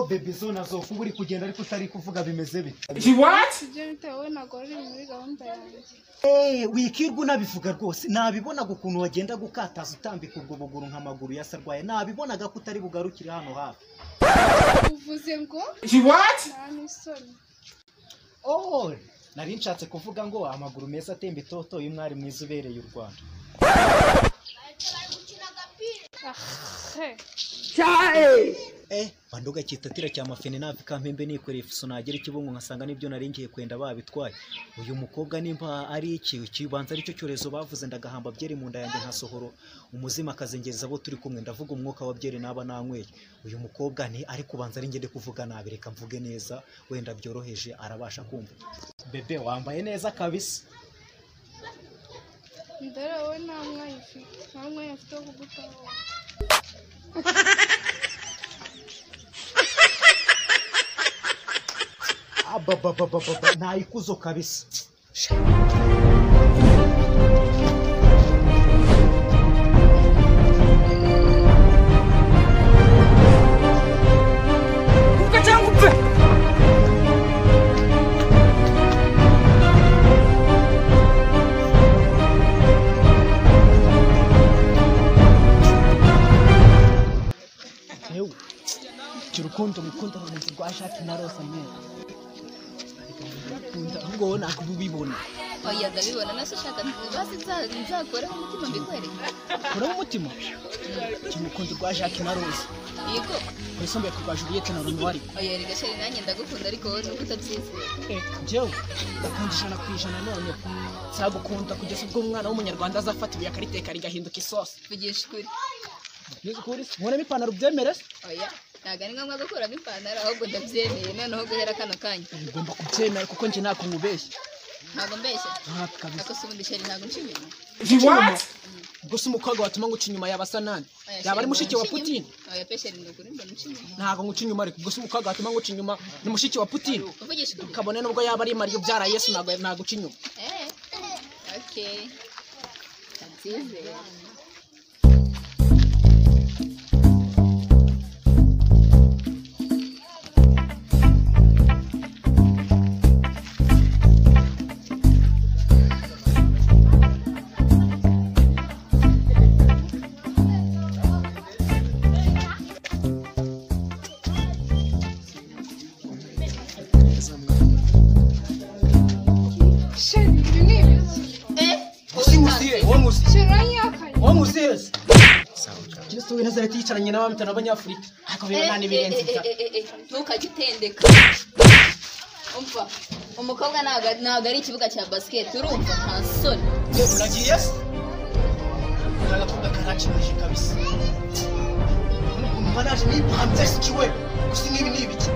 Bebe zo nazo kuba uri kugenda ariko utari kuvuga bimeze bite? What? Ibyo bitewe ntabwo wari muri gahunda yanjye. Wikirwa unabivuga rwose, nabibonaga ukuntu wagenda gukataza utambika ubwo buguru nk'amaguru ya sarwaye, nabibonaga ko utari bugarukire hano hafi. Uvuze ngo? What? Nta n'isoni. Oh, nari nshatse kuvuga ngo amaguru meza atemba itoto y'umwari mwiza ubereye u Rwanda. Banduga kitatira cya mafene navi kampembe nikoreye ifuso nagera ikibungo nkasanga nibyo naringiye kwenda babitwaye. Uyu mukobwa nimba ari iki kibanza ari cyo cyorezo bavuze ndagahamba byeri mu nda yanjye nkasohoro umuzima akazengereza abo turi kumwe, ndavuga umwuka wa byeri naba nanyweye. Uyu mukobwa ni ari kubanza ari ngende kuvuga nabi, reka mvuge neza wenda byoroheje arabasha kumva. Bebe wambaye neza kabisa. Ndara wowe nta mwanya ufite, nta mwanya ufite wo kugutaho. Abababababa nta ikuzo kabisa. Urukundo mukunda rurenze rwa Jacques na Rose nyine. Ahubwo wowe ntabwo ubibona. Oya ndabibona, nase ushaka basi nzakoreho umutima mbikwereke. Koreho umutima? Urukundo rwa Jacques na Rose. Yego. Rwisumbuye ku rwa Juliette na Romeo ariko. Oya erega sheri nanjye ndagukunda ariko wowe nuko utabyizera. Njyewe ndakunda 100% none. Nzagukunda kugeza ubwo umwana w'umunyarwanda azafata ibuye akariteka rigahinduka isosi. Vugisha ukuri. Vugisha ukuri? Nkuremo ipantaro ubyemere se? Oya. Ntabwo ari ngombwa gukuramo ipantaro ahubwo ndabyemeye noneho guhera kano kanya. Ugomba kubyemera kuko njye ntabwo nkubeshya. Ntabwo mbeshya? Ntabwo kabisa. Ariko se ubundi sheri ntabwo nca inyuma. What? Ubwo se umukobwa watuma nguca inyuma yaba asa nande? Yaba ari mushiki wa Putin? Oya pe sheri ni ukuri mbona uca inyuma. Ntabwo nguca inyuma ariko ubwo se umukobwa watuma nguca inyuma ni mushiki wa Putin? Uvugisha ukuri. Kabone nubwo yaba ari Mariya ubyara Yesu ntabwo naguca inyuma. Okay. Ndabyizeye. Kristo w'i Nazareti yicaranye n'abamita n'abanyafurika ariko bino nta n'ibirenze. Ntukajye utendeka. Umva umukobwa ntabwo ari ikibuga cya basket, urumva nta soni. Uragiye se? Agakobwa karakinije kabisa. Ukuntu mba naje nipanze sikiwe gusa n'ibi ni ibiki?